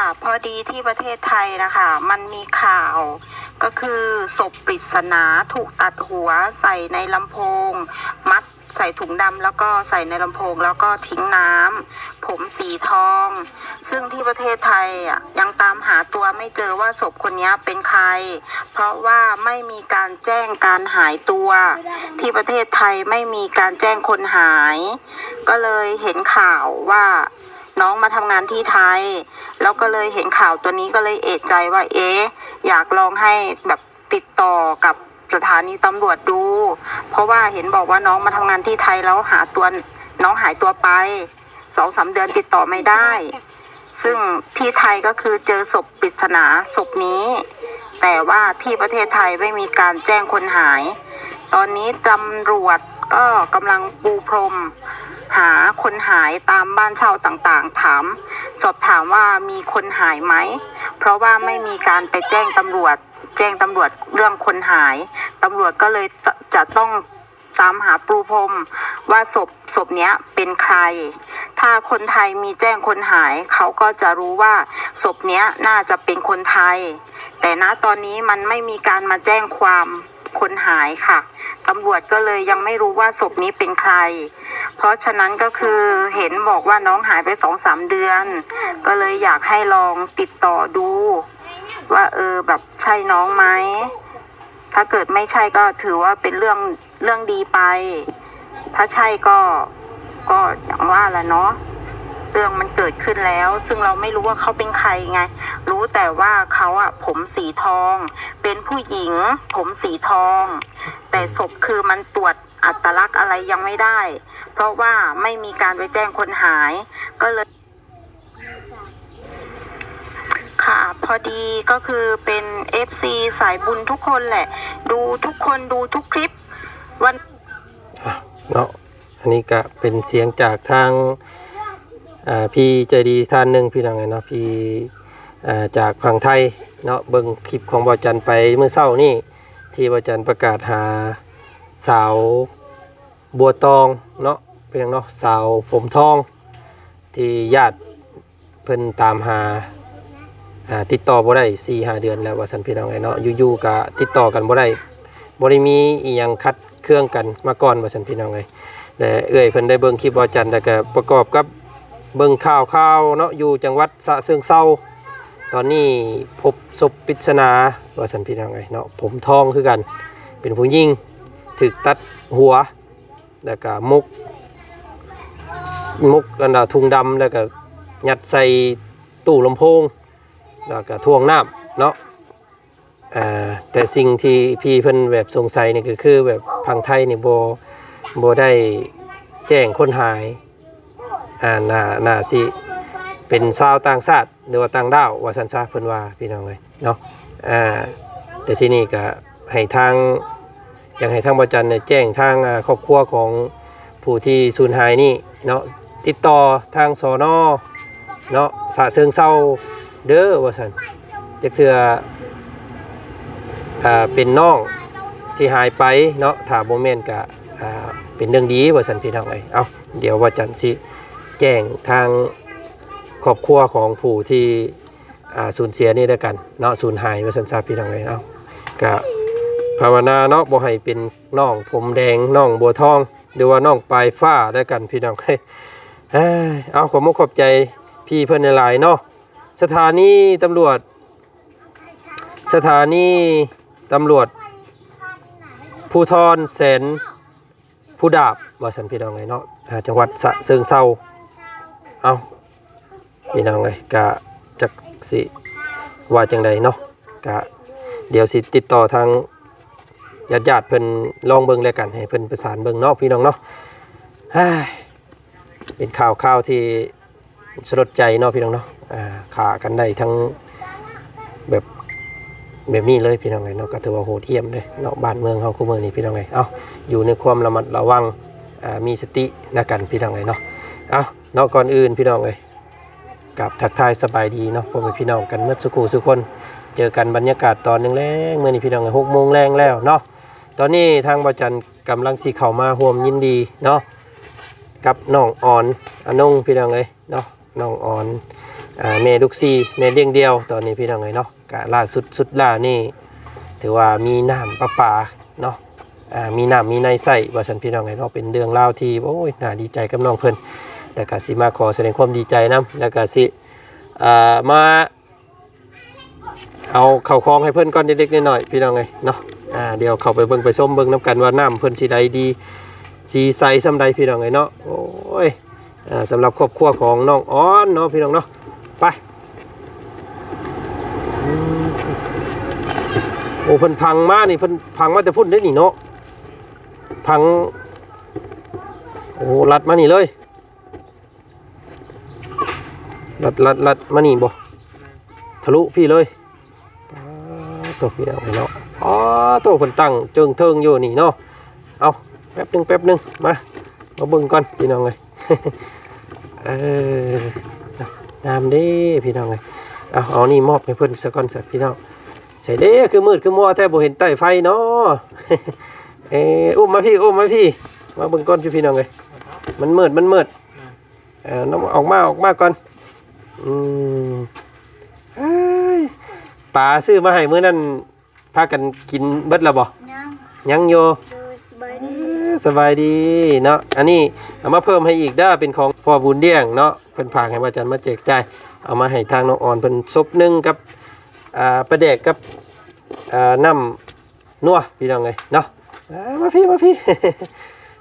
ค่ะ พอดีที่ประเทศไทยนะคะ มันมีข่าว ก็คือศพปริศนาถูกตัดหัวใส่ในลำโพง มัดใส่ถุงดำ แล้วก็ใส่ในลำโพง แล้วก็ทิ้งน้ำ ผมสีทอง ซึ่งที่ประเทศไทยอะ ยังตามหาตัวไม่เจอว่าศพคนเนี้ยเป็นใคร เพราะว่าไม่มีการแจ้งการหายตัว ที่ประเทศไทยไม่มีการแจ้งคนหาย ก็เลยเห็นข่าวว่าน้องมาทำงานที่ไทย แล้วก็เลยเห็นข่าวตัวนี้ ก็เลยเอะใจว่า เอ๊ะ อยากลองให้แบบติดต่อกับสถานีตำรวจดู เพราะว่าเห็นบอกว่าน้องมาทำงานที่ไทย แล้วหาตัว น้องหายตัวไป สองสามเดือนติดต่อไม่ได้ ซึ่งที่ไทยก็คือเจอศพปริศนาศพนี้ แต่ว่าที่ประเทศไทยไม่มีการแจ้งคนหาย ตอนนี้ตำรวจก็กำลังปูพรมหาคนหายตามบ้านเช่าต่างๆ ถาม สอบถามว่ามีคนหายไหม เพราะว่าไม่มีการไปแจ้งตำรวจ แจ้งตำรวจเรื่องคนหาย ตำรวจก็เลยจะ จะต้องตามหาปูพรมว่าศพ ศพเนี้ยเป็นใคร ถ้าคนไทยมีแจ้งคนหาย เขาก็จะรู้ว่าศพเนี้ยน่าจะเป็นคนไทย แต่ณตอนนี้มันไม่มีการมาแจ้งความคนหายค่ะ ตำรวจก็เลยยังไม่รู้ว่าศพนี้เป็นใคร เพราะฉะนั้นก็คือเห็นบอกว่าน้องหายไปสองสามเดือน ก็เลยอยากให้ลองติดต่อดู ว่า เออ แบบใช่น้องไหม ถ้าเกิดไม่ใช่ก็ถือว่าเป็นเรื่อง เรื่องดีไป ถ้าใช่ก็ ก็อย่างว่าแหละเนาะ เรื่องมันเกิดขึ้นแล้ว ซึ่งเราไม่รู้ว่าเขาเป็นใครไง รู้แต่ว่าเขาอะผมสีทอง เป็นผู้หญิงผมสีทอง แต่ศพคือมันตรวจอัตลักษณ์อะไรยังไม่ได้ เพราะว่าไม่มีการไปแจ้งคนหาย ก็เลย ค่ะ พอดีก็คือเป็นเอฟซีสายบุญทุกคนแหละ ดูทุกคน ดูทุกคลิป วัน ອ່ະ ເນາະ ອັນນີ້ກະເປັນສຽງຈາກທາງ ອ່າ ພີ່ໃຈດີທ່ານໜຶ່ງ ພີ່ນ້ອງເອີຍເນາະ ພີ່ ອ່າ ຈາກຝັ່ງໄທເນາະ ເບິ່ງຄລິບຂອງບ່າວຈັນໄປມື້ເຊົ້ານີ້ ທີ່ບ່າວຈັນປະກາດຫາສາວບົວຕອງເນາະ ເປັນຫຍັງເນາະ ສາວຜົມທອງ ທີ່ຍາດ ເພິ່ນຕາມຫາ ອ່າ ຕິດຕໍ່ບໍ່ໄດ້ສີ່ຫ້າເດືອນແລ້ວວ່າຊັ້ນ ພີ່ນ້ອງເອີຍເນາະ ຢູ່ໆກະຕິດຕໍ່ກັນບໍ່ໄດ້ ບໍ່ໄດ້ມີອີ່ຫຍັງຂັດເຄືອງກັນມາກ່ອນວ່າຊັ້ນ ພີ່ນ້ອງເອີຍ ແລະ ເອື້ອຍເພິ່ນໄດ້ເບິ່ງຄລິບບ່າວຈັນ ແລ້ວກະປະກອບກັບເບິ່ງຂ່າວໆເນາະ ຢູ່ຈັງຫວັດສະເຊີງເຊົາ ຕອນນີ້ພົບສົບປິດສະໜາວ່າຊັ້ນ ພີ່ນ້ອງເອີຍເນາະ ຜົມທອງຄືກັນ ເປັນຜູ້ຍິງ ຖືກຕັດຫົວ ແລ້ວກະໝົກ ໝົກອັນດາ ຖົງດຳ ແລ້ວກະຍັດໃສ່ຕູ້ລຳໂພງ ແລ້ວກະຖ່ວງນ້ຳເນາະ ອ່າ ແຕ່ສິ່ງທີ່ພີ່ເພິ່ນແບບສົງໄສນີ້ ກໍຄືແບບຝັ່ງໄທນີ້ບໍ່ ບໍ່ໄດ້ແຈ້ງຄົນຫາຍ ອ່າ ໜ້າ ໜ້າຊິເປັນຊາວຕ່າງຊາດ ຫຼືວ່າຕ່າງດ້າວວ່າຊັ້ນຊະ ເພິ່ນວ່າ ພີ່ນ້ອງເອີຍເນາະ ອ່າ ແຕ່ທີ່ນີ້ກະໃຫ້ທາງ ຢາກໃຫ້ທາງບ່າວຈັນແຈ້ງທາງ ອ່າ ຄອບຄົວຂອງຜູ້ທີ່ສູນຫາຍນີ້ເນາະ ຕິດຕໍ່ທາງ ສນ ເນາະ ສະເຊີງເຊົາເດີວ່າຊັ້ນ ຈັກເທື່ອ ອ່າ ເປັນນ້ອງທີ່ຫາຍໄປເນາະ ຖ້າບໍ່ແມ່ນກະ ອ່າ ເປັນເລື່ອງດີວ່າຊັ້ນ ພີ່ນ້ອງເອີຍ ເອົ້າ ດຽວບ່າວຈັນຊິແຈ້ງທາງຄອບຄົວຂອງຜູ້ທີ່ ອ່າ ສູນເສຍນີ້ແລ້ວກັນເນາະ ສູນຫາຍວ່າຊັ້ນຊະ ພີ່ນ້ອງເອີຍເນາະ ກະພາວະນາເນາະ ບໍ່ໃຫ້ເປັນນ້ອງຜົມແດງ ນ້ອງບົວທອງ ຫຼືວ່ານ້ອງປາຍຟ້າແລ້ວກັນ ພີ່ນ້ອງເອີຍ ເອົ້າ ຂອບມຸກຂອບໃຈພີ່ເພິ່ນຫຼາຍໆເນາະ ສະຖານີຕຳຫຼວດ ສະຖານີຕຳຫຼວດພູທອນແສນ ຜູ້ດາບວ່າຊັ້ນ ພີ່ນ້ອງເອີຍເນາະ ອ່າ ຈັງຫວັດສະເຊີງເຊົາ ເອົ້າ ພີ່ນ້ອງເອີຍ ກະຈັກຊິວ່າຈັ່ງໃດເນາະ ກະດຽວຊິຕິດຕໍ່ທາງຍາດໆເພິ່ນລອງເບິ່ງແລ້ວກັນ ໃຫ້ເພິ່ນປະສານເບິ່ງເນາະ ພີ່ນ້ອງເນາະ ເປັນຂ່າວຄາວທີ່ ສະຫຼົດໃຈເນາະ ພີ່ນ້ອງເນາະ ອ່າ ຂ້າກັນໄດ້ທັງແບບ ແບບນີ້ເລີຍ ພີ່ນ້ອງເອີຍເນາະ ກໍຖືວ່າໂຫດຫ້ຽມເດ້ເນາະ ບ້ານເມືອງເຮົາຄູ່ມື້ນີ້ ພີ່ນ້ອງເອີຍ ເອົ້າ ຢູ່ໃນຄວາມລະມັດລະວັງ ອ່າ ມີສະຕິນຳກັນ ພີ່ນ້ອງເອີຍເນາະ ເອົ້າ ເນາະ ກ່ອນອື່ນ ພີ່ນ້ອງເອີຍ ກາບທັກທາຍສະບາຍດີເນາະ ພໍ່ແມ່ພີ່ນ້ອງກັນໝົດສູ່ຄູ່ສູ່ຄົນ ເຈີກັນບັນຍາກາດຕອນແລງໆ ມື້ນີ້ ພີ່ນ້ອງເອີຍ ຫົກໂມງແລງແລ້ວເນາະ ຕອນນີ້ທາງບ່າວຈັນກຳລັງຊິເຂົ້າມາຮ່ວມຍິນດີເນາະ ກັບນ້ອງອອນອານົງ ພີ່ນ້ອງເອີຍ ເນາະ ນ້ອງອອນ ອ່າ ແມ່ລູກສີ່ ແມ່ລ້ຽງດ່ຽວຕອນນີ້ພີ່ນ້ອງເອີຍເນາະ. ກະລ່າສຸດ ສຸດຫຼ້ານີ້ຖືວ່າມີນ້ຳປະປາເນາະ ອ່າ ມີນ້ຳມີໃນໃຊ້ວ່າຊັ້ນພີ່ນ້ອງເອີຍເນາະ. ເປັນເລື່ອງລາວທີ່ ໂອ້ຍ ໜ້າດີໃຈກັບນ້ອງເພິ່ນ ແລ້ວກະຊິມາຂໍສະແດງຄວາມດີໃຈນຳ ແລ້ວກະຊິ ອ່າ ມາ ເອົາເຂົ້າຂອງໃຫ້ເພິ່ນກ່ອນເລັກໆນ້ອຍໆ ພີ່ນ້ອງເອີຍເນາະ. ອ່າ ດຽວເຂົ້າໄປເບິ່ງໄປຊົມເບິ່ງນຳກັນວ່ານ້ຳເພິ່ນຊິໃດດີ ສີໃສສ່ຳໃດ ພີ່ນ້ອງເອີຍເນາະ. ໂອ້ຍ ອ່າ ສຳລັບຄອບຄົວຂອງນ້ອງອອນເນາະ ພີ່ນ້ອງເນາະ. ໄປ ອືມ ໂອ້ ເພິ່ນພັງມານີ້ ເພິ່ນພັງມາແຕ່ພຸ້ນເດ້ນີ້ເນາະ ພັງ ໂອ້ ລັດມານີ້ເລີຍ. ລັດ ລັດ ລັດມານີ້ບໍ່? ທະລຸພີ້ເລີຍ. ປາດໂທ້ ພີ່ນ້ອງເອີຍເນາະ. ປາດໂທ້ ເພິ່ນຕັ້ງເຈິງເທິງຢູ່ນີ້ເນາະ. ເອົາ ແປັບໜຶ່ງ ແປັບໜຶ່ງ ມາ ມາເບິ່ງກ່ອນ ພີ່ນ້ອງເອີຍ. ເອີ ງາມເດ້ ພີ່ນ້ອງເອີຍ. ເອົາ ເອົານີ້ມອບໃຫ້ເພິ່ນສາກ່ອນຊະ ພີ່ນ້ອງ. ໃສເດ້ ຄືມືດຄືມົວແທ້ ບໍ່ເຫັນໃຕ້ໄຟເນາະ. ເອີ ອຸ້ມມາພີ້ ອຸ້ມມາພີ້ ມາເບິ່ງກ່ອນ ພີ່ນ້ອງເອີຍ. ມັນມືດ ມັນມືດ. ເອີ ອອກມາ ອອກມາກ່ອນ. ອືມ ເອີຍ ປາຊື້ມາໃຫ້ມື້ນັ້ນ ພາກັນກິນເບິດແລ້ວບໍ່? ຍັງ ຍັງຢູ່. ໂດຍ ສະບາຍດີ ເອີ ສະບາຍດີເນາະ. ອັນນີ້ເອົາມາເພີ່ມໃຫ້ອີກເດີ ເປັນຂອງພໍ່ບຸນລ້ຽງເນາະ ເພິ່ນຝາກໃຫ້ວ່າຈັນມາແຈກຈ່າຍ. ເອົາມາໃຫ້ທາງນ້ອງອອນເພິ່ນສົບໜຶ່ງກັບ ອ່າ ປາແດກກັບ ອ່າ ນ້ຳ ນົວ ພີ່ນ້ອງເອີຍເນາະ. ອ່າ ມາພີ້ ມາພີ້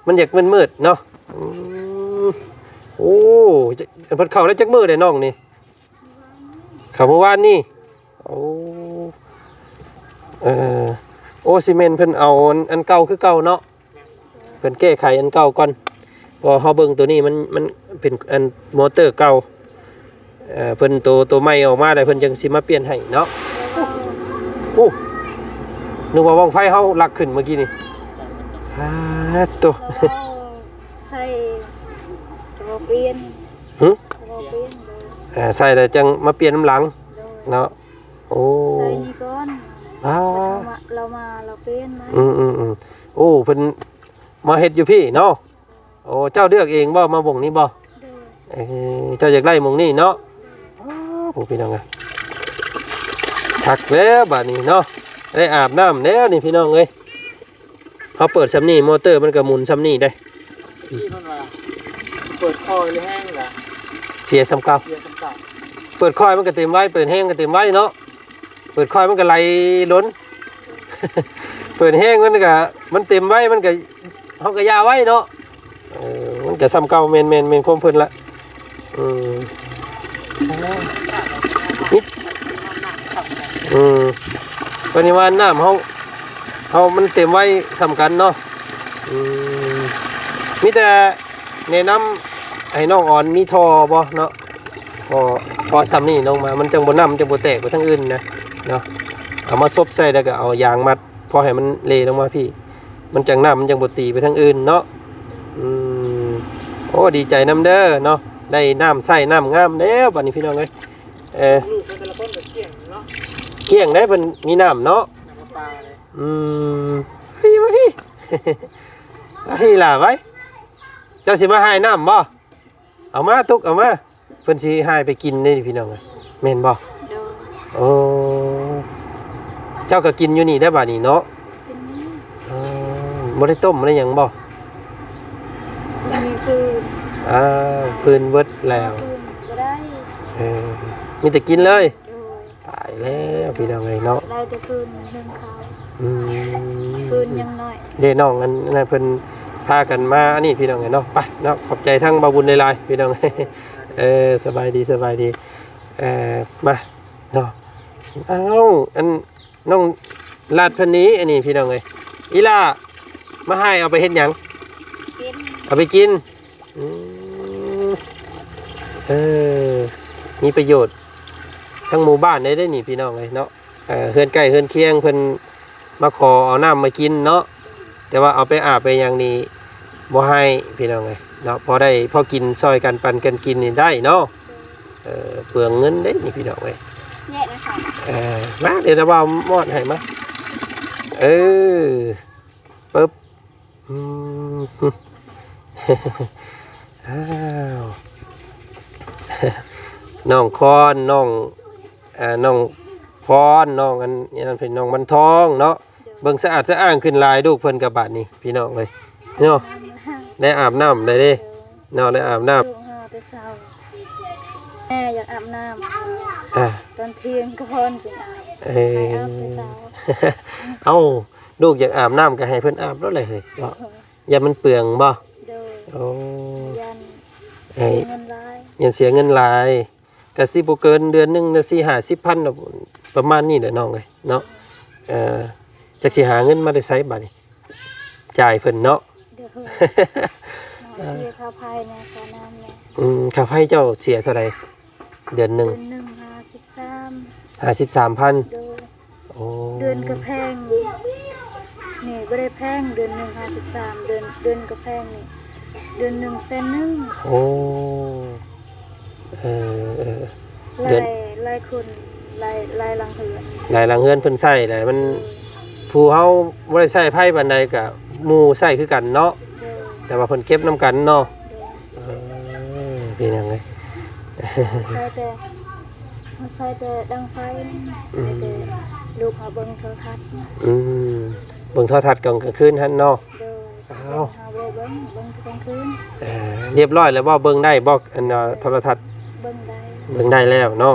ມັນຢາກມືດໆເນາະ. ອືມ ໂອ້ ເພິ່ນເຂົ້າໄດ້ຈັກມື້ແລ້ວນ້ອງນີ້? ເຂົ້າມື້ວານນີ້. ໂອ້ ເອີ ໂອ້ ຊິແມ່ນເພິ່ນເອົາອັນ ອັນເກົ່າຄືເກົ່າເນາະ. ເພິ່ນແກ້ໄຂອັນເກົ່າກ່ອນ ເພາະເຮົາເບິ່ງໂຕນີ້ມັນ ມັນເປັນອັນມໍເຕີເກົ່າ. ເອີ ເພິ່ນໂຕ ໂຕໃໝ່ອອກມາແລ້ວ ເພິ່ນຈັ່ງຊິມາປ່ຽນໃຫ້ເນາະ. ໂອ້ ນຶກວ່າບັ້ງໄຟເຮົາລັກຂຶ້ນເມື່ອກີ້ນີ້. ປາດໂທ້ ໃສ່ ກໍບໍ່ປ່ຽນ. ຫຶ? ກໍບໍ່ປ່ຽນ. ເອີ ໃສ່ແລ້ວຈັ່ງມາປ່ຽນນຳຫຼັງ. ໂດຍ ເນາະ. ໂອ້ ໃສ່ນີ້ກ່ອນ. ປາດ ລາວມາ ລາວມາ ລາວປ່ຽນໃໝ່. ອືມໆໆ ໂອ້ ເພິ່ນມາເຮັດຢູ່ພີ້ເນາະ. ໂອ້ ເຈົ້າເລືອກເອງບໍ່ ມາບ່ອນນີ້ບໍ່? ໂດຍ ເອີ ເຈົ້າຢາກໄດ້ໝ່ອງນີ້ເນາະ. ອ້າວ ໂອ້ ພີ່ນ້ອງເອີຍ ຄັກແລ້ວບາດນີ້ເນາະ ໄດ້ອາບນ້ຳແລ້ວນີ້ ພີ່ນ້ອງເອີຍ. ເຮົາເປີດຊ່ຳນີ້ ມໍເຕີມັນກໍໝູນຊ່ຳນີ້ເດ້. ທີ່ເພິ່ນວ່າເປີດຄ່ອຍຫຼືແຮງລະ ເສຍຊ່ຳເກົ່າ ເສຍຊ່ຳເກົ່າ. ເປີດຄ່ອຍມັນກໍເຕັມໄວ ເປີດແຮງກໍເຕັມໄວເນາະ. ເປີດຄ່ອຍມັນກໍໄຫຼລົ້ນ ເປີດແຮງມັນກໍ ມັນເຕັມໄວ ມັນກໍ ເຮົາກໍຢ່າໄວເນາະ. ເອີ ມັນກໍຊ່ຳເກົ່າ. ແມ່ນໆ ແມ່ນຄວາມເພິ່ນລະ. ອືມ ອືມ ປະລິມານນ້ຳເຮົາ ເຮົາມັນເຕັມໄວ້ສ່ຳກັນເນາະ. ອືມ ມີແຕ່ ແນະນຳໃຫ້ນ້ອງອອນມີທໍ່ບໍ່ເນາະ ພໍ ພໍຊ່ຳນີ້ລົງມາ ມັນຈັ່ງບໍ່ ນ້ຳມັນຈັ່ງບໍ່ແຕກໄປທາງອື່ນນະເນາະ. ເອົາມາສົບໃສ່ ແລ້ວກໍເອົາຢາງມັດ ພໍໃຫ້ມັນເລລົງມາພີ້ ມັນຈັ່ງ ນ້ຳມັນຈັ່ງບໍ່ຕີໄປທາງອື່ນເນາະ. ອືມ ໂອ້ ດີໃຈນຳເດີເນາະ ໄດ້ນ້ຳໃຊ້ນ້ຳງາມແລ້ວບາດນີ້ ພີ່ນ້ອງເອີຍ. ເອີ ລູກເພິ່ນແຕ່ລະຄົນກໍກ້ຽງເນາະ ກ້ຽງໄດ໋ ເພິ່ນມີນ້ຳເນາະ ນ້ຳປະປາເລີຍ. ອືມ ມາພີ້ ມາພີ້ ມາພີ້ຫຼ້າໄວ້. ເຈົ້າຊິມາຫາຍນ້ຳບໍ່? ເອົາມາຕຸກ ເອົາມາ ເພິ່ນຊິຫາຍໄປກິນເດ້ພີ່ນ້ອງເອີຍ ແມ່ນບໍ່? ໂດຍ ໂອ້ ເຈົ້າກໍກິນຢູ່ນີ້ໄດ້ບາດນີ້ເນາະ ກິນນີ້. ເອີ ບໍ່ໄດ້ຕົ້ມບໍ່ໄດ້ຫຍັງບໍ່? ມີຟືນ ອ້າວ ຟືນເບິດແລ້ວ ຟືນບໍ່ໄດ້. ເອີ ມີແຕ່ກິນເລີຍ. ໂດຍ ຕາຍແລ້ວພີ່ນ້ອງເອີຍເນາະ ໄດ້ແຕ່ຟືນໜຶ່ງເຂົ້າ. ອືມ ຟືນຍັງໜ້ອຍເດ້. ນ້ອງອັນນັ້ນເພິ່ນພາກັນມາອັນນີ້ພີ່ນ້ອງເອີຍເນາະ. ໄປເນາະ ຂອບໃຈທັງບ່າວບຸນຫຼາຍໆ ພີ່ນ້ອງ. ເອີ ສະບາຍດີ ສະບາຍດີ. ເອີ ມາເນາະ. ອ້າວ ອັນ ນ້ອງລາດເພິ່ນນີ້ ອັນນີ້ພີ່ນ້ອງເອີຍ. ອີ່ຫຼ້າ ມາຫາຍເອົາໄປເຮັດຫຍັງ? ກິນ ເອົາໄປກິນ. ອືມ ເອີ ມີປະໂຫຍດທັງໝູ່ບ້ານເລີຍເດ້ນີ້ ພີ່ນ້ອງເອີຍເນາະ. ເອີ ເຮືອນໃກ້ເຮືອນຄຽງເພິ່ນມາຂໍເອົານ້ຳມາກິນເນາະ ແຕ່ວ່າເອົາໄປອາບໄປຫຍັງນີ້ບໍ່ໃຫ້ພີ່ນ້ອງເອີຍເນາະ. ພໍໄດ້ພໍກິນ ຊ່ອຍກັນປັນກັນກິນນີ້ໄດ້ເນາະ. ເອີ ເປືອງເງິນເດ້ນີ້ພີ່ນ້ອງເອີຍ. ເອີ ມາ ດຽວລະບ່າວມອດໃຫ້ມາ. ເອີ ປຶບ ອືມ ອ້າວ ນ້ອງຄອນ ນ້ອງ ເອີ ນ້ອງພອນ ນ້ອງອັນ ອັນນັ້ນເປັນນ້ອງວັນທອງເນາະ. ເບິ່ງສະອາດສະອ້າງຂຶ້ນຫຼາຍລູກເພິ່ນກະບາດນີ້ພີ່ນ້ອງເອີຍເນາະ. ໄດ້ອາບນ້ຳໄດ້ເດ້ເນາະ ໄດ້ອາບນ້ຳ. ລູກຫາແຕ່ເຊົ້າ ແມ່ຢາກອາບນ້ຳ ອ່າ ຕອນທ່ຽງກ່ອນຈຶ່ງອາບ. ເອີ ໃຫ້ອາບແຕ່ເຊົ້າ. ເອົ້າ ລູກຢາກອາບນ້ຳກະໃຫ້ເພິ່ນອາບໂລດແຫຼະເຮີ້ຍເນາະ. ຢ້ານມັນເປືອງບໍ່? ໂດຍ. ໂອ້ ຢ້ານເສຍເງິນຫຼາຍ ຢ້ານເສຍເງິນຫຼາຍ. ກະຊິບໍ່ເກີນເດືອນໜຶ່ງນະ ສີ່ຫ້າສິບພັນ ປະມານນີ້ແຫຼະນ້ອງເອີຍເນາະ. ເອີ ຈັກຊິຫາເງິນມາແຕ່ໃສບາດນີ້ ຈ່າຍເພິ່ນເນາະ. ໂດຍ. ເສຍຄ່າໄຟແດ່ ຄ່ານ້ຳແດ່. ອືມ ຄ່າໄຟເຈົ້າເສຍເທົ່າໃດເດືອນໜຶ່ງ? ເດືອນໜຶ່ງຫ້າສິບສາມ ຫ້າສິບສາມພັນ. ໂດຍ. ໂອ້ ເດືອນກະແພງ ນີ້ບໍ່ໄດ້ແພງ ເດືອນໜຶ່ງຫ້າສິບສາມ ເດືອນ ເດືອນກະແພງນີ້ ເດືອນໜຶ່ງແສນໜຶ່ງ. ໂອ້ ເອີ ເອີ ເດືອນ ຫຼາຍ ຫຼາຍຄົນ ຫຼາຍ ຫຼາຍຫຼັງເຮືອນ ຫຼາຍຫຼັງເຮືອນເພິ່ນໃຊ້ແຫຼະ ມັນ ໂດຍ ຜູ້ເຮົາບໍ່ໄດ້ໃຊ້ໄຟປານໃດກະໝູ່ໃຊ້ຄືກັນເນາະ. ໂດຍ. ແຕ່ວ່າເພິ່ນເກັບນຳກັນເນາະ. ໂດຍ. ເອີ ພີ່ນ້ອງເອີຍ ໃຊ້ແຕ່ ໃຊ້ແຕ່ດັງໄຟ ໃຊ້ແຕ່ ອືມ ລູກເຮົາເບິ່ງໂທລະທັດ. ອືມ ເບິ່ງໂທລະທັດກອງກາງຄືນຫັ້ນເນາະ. ໂດຍ. ອ້າວ ເຮົາບໍ່ເບິ່ງ ເບິ່ງກາງຄືນ. ເອີ ຮຽບຮ້ອຍແລ້ວບໍ່? ເບິ່ງໄດ້ບໍ່ ອັນ ໂທລະທັດ? ເບິ່ງໄດ້ ເບິ່ງໄດ້ແລ້ວເນາະ.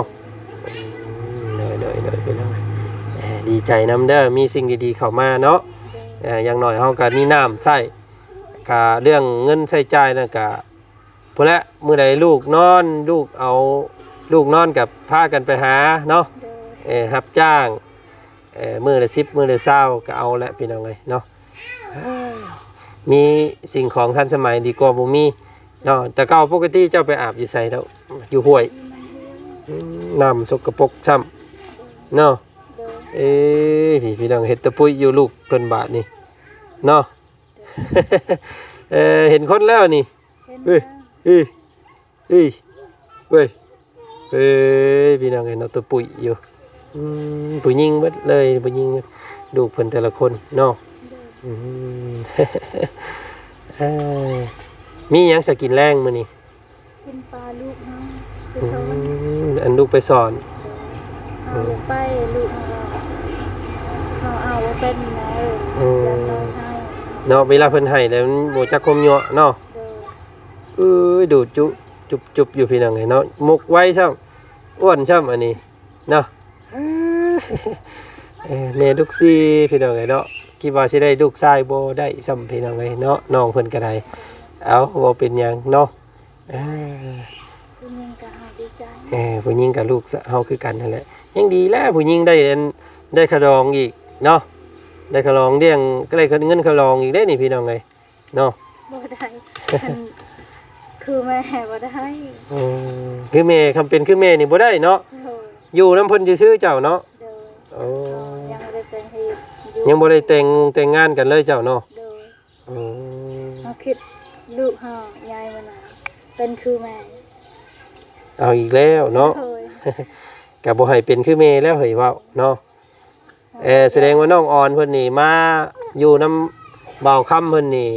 ອືມ ໂດຍ ໂດຍ ໂດຍ ພີ່ນ້ອງເອີຍ ເອີ ດີໃຈນຳເດີ ມີສິ່ງດີໆເຂົ້າມາເນາະ. ໂດຍ. ເອີ ຢ່າງໜ້ອຍເຮົາກະມີນ້ຳໃຊ້ ກະເລື່ອງເງິນໃຊ້ຈ່າຍນັ້ນກະ ພຸ້ນແຫຼະ ມື້ໃດລູກນອນ ລູກເອົາ ລູກນອນກະພາກັນໄປຫາເນາະ. ໂດຍ. ເອີ ຮັບຈ້າງ ເອີ ມື້ລະສິບ ມື້ລະຊາວກະເອົາແຫຼະ ພີ່ນ້ອງເອີຍເນາະ. ມີສິ່ງຂອງທັນສະໄໝດີກວ່າບໍ່ມີເນາະ. ແຕ່ເກົ່າປົກກະຕິເຈົ້າໄປອາບຢູ່ໃສແລ້ວ? ຢູ່ຫ້ວຍ. ອືມ ນ້ຳສົກກະປົກຊ້ຳເນາະ. ໂດຍ. ເອີ ພີ່ ພີ່ນ້ອງ ເຮັດຕະປຸຍຢູ່ລູກເພິ່ນບາດນີ້ເນາະ. ເອີ ເຫັນຄົນແລ້ວນີ້. ເຫັນ ເອີ ແລ້ວ ເອີ ເອີ ເອີ ເອີ ພີ່ນ້ອງເອີຍເນາະ ໂຕປຸຍຢູ່. ອືມ ຜູ້ຍິງເບິດເລີຍ ຜູ້ຍິງ ລູກເພິ່ນແຕ່ລະຄົນເນາະ. ໂດຍ. ອືມ ເອີ ມີຫຍັງສະກິນແລງມື້ນີ້? ກິນປາລູກເຮົາໄປ ອື ສອນ ອັນລູກໄປສອນ. ໂດຍ. ເຮົາ ອືມ ໄປ ລູກເຮົາ ເຮົາເອົາບໍ່ເປັນນະ. ເອີ ອືມ ຢ້ານນ້ອງໄຫ້ເນາະ ເວລາເພິ່ນໄຫ້ແລ້ວມັນບໍ່ຈັກຄວາມຍົວະເນາະ. ໂດຍ. ເອີຍ ດູດຈຸ ຈຸບໆຢູ່ ພີ່ນ້ອງເອີຍເນາະ ໝົກໄວຊ້ຳ ອ້ວນຊ້ຳອັນນີ້ເນາະ. ເອີ ແມ່ລູກສີ່ ພີ່ນ້ອງເອີຍເນາະ ຄິດວ່າຊິໄດ້ລູກຊາຍ ບໍ່ໄດ້ຊ້ຳ ພີ່ນ້ອງເອີຍເນາະ ນ້ອງເພິ່ນກະໄດ້. ເອົ້າ ບໍ່ເປັນຫຍັງເນາະ. ເອີ ຜູ້ຍິງກະເຮົາດີໃຈ. ເອີ ຜູ້ຍິງກະລູກເຮົາຄືກັນຫັ້ນແຫຼະ ຍັງດີແຫຼະ ຜູ້ຍິງໄດ້ອັນ ໄດ້ຄ່າດອງອີກເນາະ ໄດ້ຄ່າດອງລ້ຽງ ກະໄດ້ເງິນຄ່າດອງອີກເດ້ນີ້ ພີ່ນ້ອງເອີຍ. ເນາະ ບໍ່ໄດ້ ຄັນຄືແມ່ບໍ່ໄດ້. ອືມ ຄືແມ່ ຄັນເປັນຄືແມ່ນີ້ບໍ່ໄດ້ເນາະ. ໂດຍ. ຢູ່ນຳເພິ່ນຊື່ໆເຈົ້າເນາະ. ໂດຍ. ໂອ້ ຍັງບໍ່ໄດ້ແຕ່ງເຮັດ ຍັງບໍ່ໄດ້ແຕ່ງ ແຕ່ງງານກັນເລີຍເຈົ້າເນາະ. ໂດຍ. ໂອ້ ເຮົາຄິດລູກເຮົາໃຫຍ່ມານະ ເປັນຄືແມ່ ເອົາອີກແລ້ວເນາະ. ໂດຍ. ກະບໍ່ໃຫ້ເປັນຄືແມ່ແລ້ວເຮີ້ຍ ເວົ້າເນາະ. ເອີ ສະແດງວ່ານ້ອງອອນເພິ່ນນີ້ມາຢູ່ນຳບ່າວຄຳເພິ່ນນີ້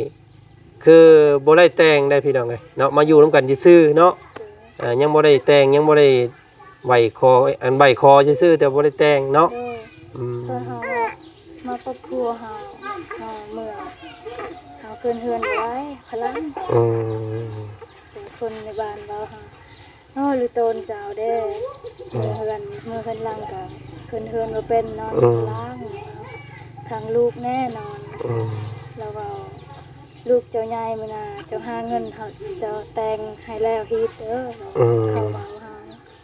ຄືບໍ່ໄດ້ແຕ່ງໄດ໋ພີ່ນ້ອງເອີຍເນາະ ມາຢູ່ນຳກັນຊື່ໆເນາະ. ເອີ ຍັງບໍ່ໄດ້ແຕ່ງ ຍັງບໍ່ໄດ້ໄຫວ້ຂໍ ອັນໄຫວ້ຂໍຊື່ໆ ແຕ່ບໍ່ໄດ້ແຕ່ງເນາະ. ໂດຍ. ອືມ ເພິ່ນເຮົາມາຄອບຄົວເຮົາ ເຮົາເມືອ ເຮົາຂຶ້ນເຮືອນບໍ່ໄດ້ ພະລັງ. ອືມ ເປັນຄົນໃນບ້ານເວົ້າເຮົາ ໂອ້ ຫຼືໂຕນເຈົ້າເດ້. ອືມ ເມືອເຮືອນ ເມືອເຮືອນຫຼັງກະຂຶ້ນເຮືອນບໍ່ເປັນ ນອນ ອືມ ຂ້າງລ່າງ ທາງລູກແນ່ນອນ. ອືມ ລາວເວົ້າ ລູກເຈົ້າໃຫຍ່ມື້ໜ້າ ເຈົ້າຫາເງິນ ເຮົາ ເຈົ້າແຕ່ງໃຫ້ແລ້ວຮີດເດີ. ອືມ ເຂົາເວົ້າເຮົາ.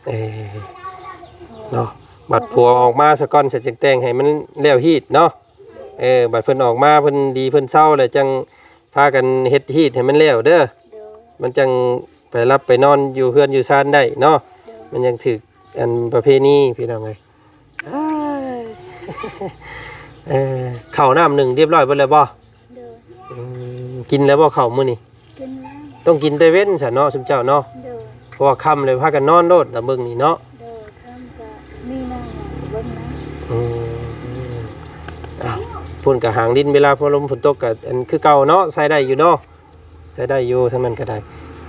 ເອີ ເນາະ ບັດຜົວອອກມາສາກ່ອນ ສາຈຶ່ງແຕ່ງໃຫ້ມັນແລ້ວຮີດເນາະ. ເອີ ບັດເພິ່ນອອກມາ ເພິ່ນດີເພິ່ນເຊົາແລ້ວ ຈັ່ງພາກັນເຮັດຮີດໃຫ້ມັນແລ້ວເດີ. ໂດຍ. ມັນຈັ່ງໄປຫຼັບໄປນອນຢູ່ເຮືອນຢູ່ຊານໄດ້ເນາະ. ໂດຍ. ມັນຍັງຖືກອັນປະເພນີພີ່ນ້ອງເອີຍ. ເອີ ເຂົ້ານ້ຳໜຶ້ງຮຽບຮ້ອຍເບິດແລ້ວບໍ່? ໂດຍ. ອືມ ກິນແລ້ວບໍ່ເຂົ້າມື້ນີ້? ກິນແລ້ວ. ຕ້ອງກິນແຕ່ເວັນຊັ້ນເນາະ ຊຸມເຈົ້າເນາະ. ໂດຍ. ເພາະວ່າຄ່ຳແລ້ວພາກັນນອນໂລດ ຕາມເບິ່ງນີ້ເນາະ. ໂດຍ. ຄ່ຳກະມີໜ້າເບິ່ງນະ. ອືມ ອ້າວ ພຸ້ນກະຫາງດິນ ເວລາຝົນລົມຝົນຕົກກະອັນຄືເກົ່າເນາະ ໃຊ້ໄດ້ຢູ່ເນາະ. ໃຊ້ໄດ້ຢູ່ ທາງນັ້ນກະໄດ້.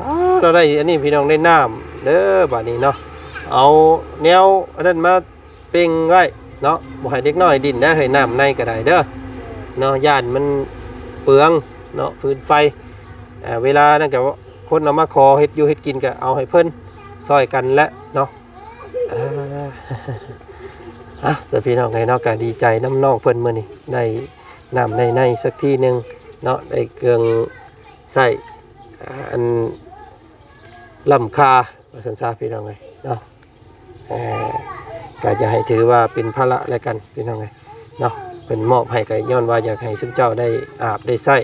ອ້າ ລາວໄດ້ອັນນີ້ພີ່ນ້ອງ ໄດ້ນ້ຳເດີບາດນີ້ເນາະ. ເອົາແນວອັນນັ້ນມາເປັ່ງໄວ້ເນາະ ບໍ່ໃຫ້ເດັກນ້ອຍດິ້ນເດີ ໃຫ້ນ້ຳໃນກໍໄດ້ເດີເນາະ ຢ້ານມັນເປືອງເນາະ ຟືນໄຟ. ເວລານັ້ນກໍຄົນເອົາມາຂໍເຮັດຢູ່ເຮັດກິນ ກໍເອົາໃຫ້ເພິ່ນຊ່ອຍກັນແຫຼະເນາະ. ເອີ ເອົາ ຊະ ພີ່ນ້ອງເອີຍເນາະ ກໍດີໃຈນຳນ້ອງເພິ່ນ ມື້ນີ້ໄດ້ນ້ຳໄດ້ໃນສັກທີໜຶ່ງເນາະ ໄດ້ເຄື່ອງໃຊ້ ອ່າ ອັນລ້ຳຄ່າ ວ່າຊັ້ນຊະ ພີ່ນ້ອງເອີຍເນາະ. ເອີ ກໍຢ່າໃຫ້ຖືວ່າເປັນພາລະແລ້ວກັນ ພີ່ນ້ອງເອີຍເນາະ ເພິ່ນມອບໃຫ້ກໍຍ້ອນວ່າຢາກໃຫ້ຊຸມເຈົ້າໄດ້ອາບໄດ້ໃຊ້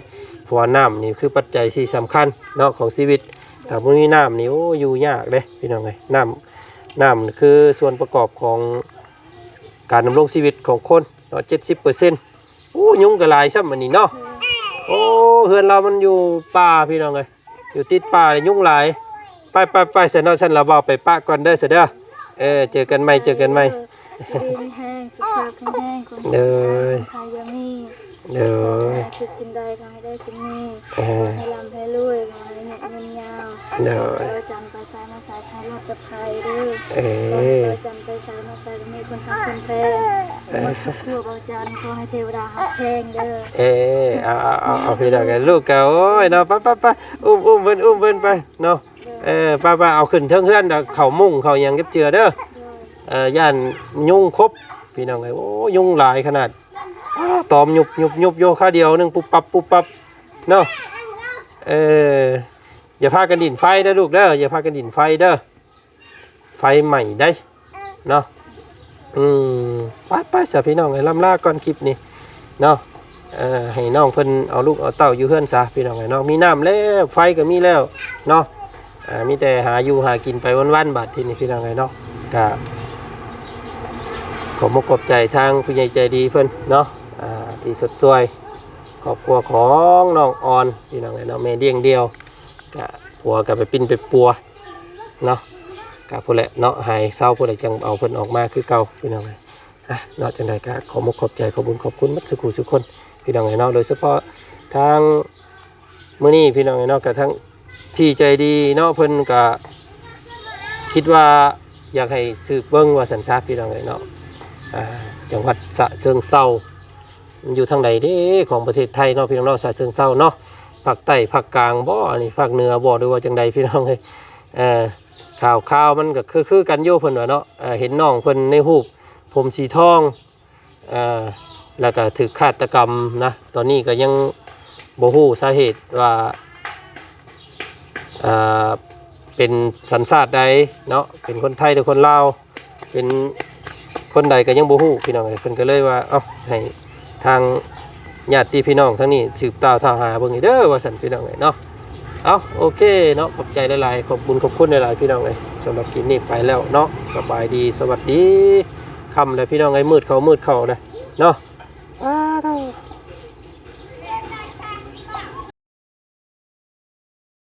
ເພາະວ່ານ້ຳນີ້ຄືປັດໄຈທີ່ສຳຄັນເນາະຂອງຊີວິດ. ຖ້າບໍ່ມີນ້ຳນີ້ ໂອ້ ຢູ່ຍາກເດ້ ພີ່ນ້ອງເອີຍ. ນ້ຳ ນ້ຳຄືສ່ວນປະກອບຂອງການດຳລົງຊີວິດຂອງຄົນເນາະ ເຈັດສິບເປີເຊັນ. ໂອ້ ຍຸງກໍຫຼາຍຊ້ຳອັນນີ້ເນາະ. ໂອ້ ເຮືອນລາວມັນຢູ່ປ່າ ພີ່ນ້ອງເອີຍ ຢູ່ຕິດປ່າ ຍຸງຫຼາຍ. ໄປໆໆ ຊັ້ນເນາະ ຊັ້ນລະເວົ້າໄປປະກ່ອນເດີ ຊະເດີ. ເອີ ເຈີກັນໃໝ່ ເຈີກັນໃໝ່. ຢູ່ດີມີແຮງ ສຸຂະພາບແຂງແຮງ ຄວາມເຈັບໄຂ້ຢ່າມີ. ໂດຍ ຂໍໃຫ້ຄິດສິ່ງໃດ ຂໍໃຫ້ໄດ້ສິ່ງນີ້. ເອີ ຂໍໃຫ້ລ່ຳໃຫ້ລວຍ ຂໍໃຫ້ຍືນຍາວ. ໂດຍ ຂໍໃຫ້ເຈົ້າຈັນໄປໃສມາໃສ ໃຫ້ລອດປອດໄພເດີ. ເອີ ຂໍໃຫ້ເຈົ້າຈັນໄປໃສມາໃສ ກໍມີຄົນຮັກຄົນແພງ. ເອີ ໝົດຄອບຄົວເບົາຈັນ ຂໍໃຫ້ເທວະດາຮັກແພງເດີ. ເອີ ເອົາໆໆ ພີ່ນ້ອງເອີຍ ລູກກໍ ໂອ້ຍເນາະ ໄປໆໆ ອຸ້ມໆ ເພິ່ນ ອຸ້ມເພິ່ນໄປເນາະ. ເອີ ໄປໆ ເອົາຂຶ້ນເທິງເຮືອນ ເຂົ້າມຸ້ງເຂົ້າຫຍັງເກັບເຈື່ອເດີ. ເອີ ຢ້ານຍຸງຄົບ ພີ່ນ້ອງເອີຍ. ໂອ້ ຍຸງຫຼາຍຂະໜາດ ອ້າ ຕອມຍຸບໆໆ ຢູ່ຄາວດຽວໜຶ່ງ ປຸບປັບ ປຸບປັບເນາະ. ເອີ ຢ່າພາກັນດິ້ນໄຟເດີລູກເດີ ຢ່າພາກັນດິ້ນໄຟເດີ ໄຟໄໝ້ໄດ໋ເນາະ. ອືມ ໄປໆ ຊະ ພີ່ນ້ອງເອີຍ ລ່ຳລາກ່ອນຄລິບນີ້ເນາະ. ເອີ ໃຫ້ນ້ອງເພິ່ນເອົາລູກເອົາເຕົ້າຢູ່ເຮືອນຊະ ພີ່ນ້ອງເອີຍເນາະ. ມີນ້ຳແລ້ວ ໄຟກໍມີແລ້ວເນາະ. ເອີ ມີແຕ່ຫາຢູ່ຫາກິນໄປວັນໆ ບາດທີນີ້ ພີ່ນ້ອງເອີຍເນາະ. ກະຂອບອົກຂອບໃຈທາງຜູ້ໃຫຍ່ໃຈດີເພິ່ນເນາະ ອ່າ ທີ່ຊົດຊ່ວຍຄອບຄົວຂອງນ້ອງອອນ ພີ່ນ້ອງເອີຍເນາະ ແມ່ລ້ຽງດ່ຽວ ກະຜົວກໍໄປປິ່ນໄປປົວເນາະ. ກະພຸ້ນແຫຼະເນາະ ຫາຍເຊົາພຸ້ນແຫຼະ ຈັ່ງເອົາເພິ່ນອອກມາຄືເກົ່າ ພີ່ນ້ອງເອີຍ. ອ່ະ ເນາະ ຈັ່ງໃດກໍຂອບອົກຂອບໃຈ ຂອບບຸນຂອບຄຸນໝົດສູ່ຄູ່ສູ່ຄົນ ພີ່ນ້ອງເອີຍເນາະ. ໂດຍສະເພາະທາງມື້ນີ້ ພີ່ນ້ອງເອີຍເນາະ ກໍທາງ ທີ່ໃຈດີເນາະ ເພິ່ນກະຄິດວ່າຢາກໃຫ້ສືບເບິ່ງວ່າຊັ້ນຊະ ພີ່ນ້ອງເອີຍເນາະ. ອ່າ ຈັງຫວັດສະເຊີງເຊົາ ມັນຢູ່ທາງໃດເດ້ຂອງປະເທດໄທເນາະ ພີ່ນ້ອງເນາະ ສະເຊີງເຊົາເນາະ ພາກໃຕ້ພາກກາງບໍ ອັນນີ້ພາກເໜືອບໍ ຫຼືວ່າຈັ່ງໃດ ພີ່ນ້ອງເອີຍ. ເອີ ຂ່າວໆ ມັນກະຄືໆກັນຢູ່ ເພິ່ນວ່າເນາະ. ເອີ ເຫັນນ້ອງເພິ່ນໃນຮູບ ຜົມສີທອງ ເອີ ແລ້ວກໍຖືກຄາດຕະກຳນະ ຕອນນີ້ກໍຍັງບໍ່ຮູ້ສາເຫດວ່າ ເອີ ເປັນສັນຊາດໃດເນາະ ເປັນຄົນໄທ ຫຼື ຄົນລາວ ເປັນຄົນໃດກໍຍັງບໍ່ຮູ້ ພີ່ນ້ອງເອີຍ. ເພິ່ນກໍເລີຍວ່າ ເອົ້າ ໃຫ້ທາງຍາດຕິພີ່ນ້ອງທາງນີ້ສືບຕ່າວຖາມຫາເບິ່ງເດີວ່າຊັ້ນ ພີ່ນ້ອງເອີຍເນາະ. ເອົ້າ ໂອເຄເນາະ ຂອບໃຈຫຼາຍໆ ຂອບບຸນຂອບຄຸນຫຼາຍໆ ພີ່ນ້ອງເອີຍ. ສຳລັບຄລິບນີ້ໄປແລ້ວເນາະ ສະບາຍດີ ສະຫວັດດີ. ຄ່ຳແລ້ວ ພີ່ນ້ອງເອີຍ ມືດເຂົ້າ ມືດເຂົ້າແລ້ວເນາະ. ອ້າໂທ້